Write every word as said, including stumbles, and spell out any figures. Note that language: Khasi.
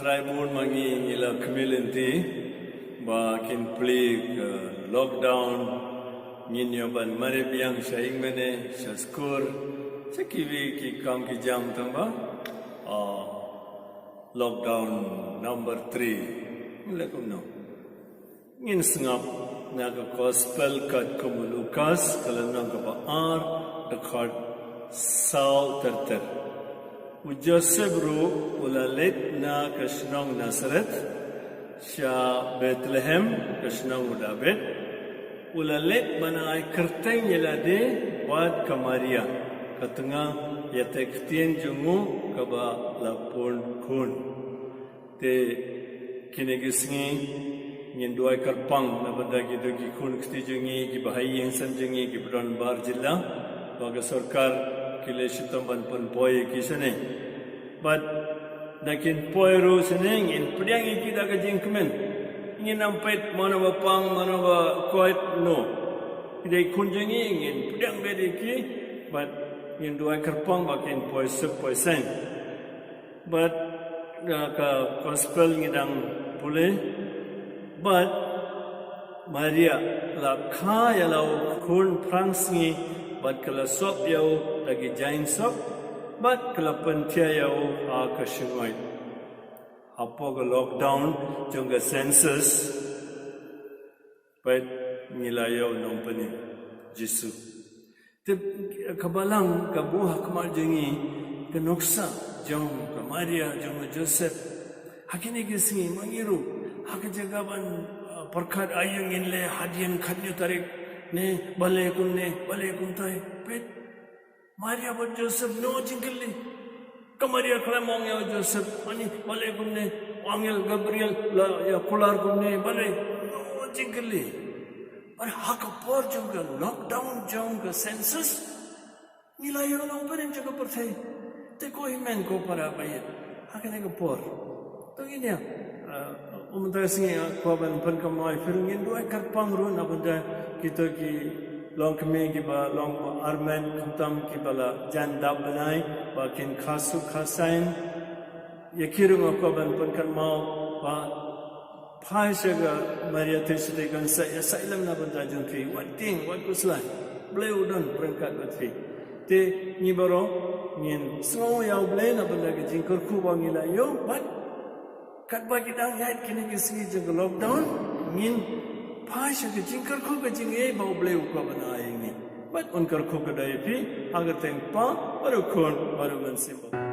Raibun ma ngi ngi la khmih lynti ba kin plie ka lockdown. Ngin ïoh ban mareh biang sha ïing mane, sha skul, sha kiwei ki kam ki jam tang ba, ah, lockdown number three. Ngin leh kumno? Ngin sngap na ka Gospel katkum u Lukas, ka lynnong kaba ar, dkhot saw ter ter. U Joseph ruh u la leit na ka shnong Nazareth sha Bethlehem, ka shnong u David. U la leit ban ai kyrteng ïa lade bad ka Maria, ka tnga ïateh ktien jong u kaba la pun khun. Te kine ki sngi ngin duwai kyrpang na bynta kito ki khun kti jong ngi, kiba ha ïing sem jong ngi, kiba don bar jylla, ba ka sorkar ki leh shitom ban pynpoi ïa ki shane. Bad da kin poi ruh shane, ngin pdiang ïa ki da ka jingkmen. Ngin ym peit mano ba pang, mano ba koit, no. Ki dei khun jong ngi, ngin pdiang beit ïa ki, bad ngin duwai kyrpang ba kin poi suk poi saiñ. Bad, uh, ka Gospel ngi dang pule. Bad Maria la kha ïa la u khun phrangsngi, bad ka la sop ïa u da ki jaiñsop, bad ka la pynthia ïa u ha ka shyngoid. Hapoh ka lockdown jong ka census, peit ngi la ïoh u Nongpynim Jisu. Te ka Balang ka buh ha khmat jong ngi ka nuksa jong ka Maria, jong u Joseph. Ha kine ki sngi ma ngi ruh, ha ka jaka ban, uh, pyrkhat aïu ngin leh, hadien khatñiew tarik ne, balei kumne, balei kumtai. Peit, Maria bad Joseph, no jingkylli. Ka Maria khlem ong ïa u Joseph, ani, balei kumne, u angel Gabriel la ïa kular kumne, balei, no jingkylli. Bad ha ka por jong ka lockdown jong ka census, ngi la ïoh u Nongpynim jong ka pyrthei. Te ko hynmen ko para baieit, ha kane ka por, to ngin ïa, uh, u mynta ka sngi, uh, ko ban pynkynmaw ïa phi ruh, ngin duwai kyrpang ruh na bynta kito ki longkmie kiba long ba armet, khamtam kiba la jan dap bnai, ba kin kha suk kha saiñ. Ïa ki ruh nga kwah ban pynkynmaw ba phai sha ka Maria theisotti kan sa ïa sa ïalam na bynta jong phi, wat tieng, wat khuslai. Blei u don ryngkat bad phi. Te ngi baroh ngin sngew ïa u Blei na bynta ka jingkyrkhu ba ngi la ïoh, bad katba ki dang ïaid kine ki sngi jong ka lockdown, ngin phai sha ka jingkyrkhu ka jingïeit ba u Blei u kwah ban ai ïa ngi. Bad un kyrkhu ka da ïa phi, ha ka kyrteng Kpa, bad u Khun, bad u Mynsiem Bakhuid.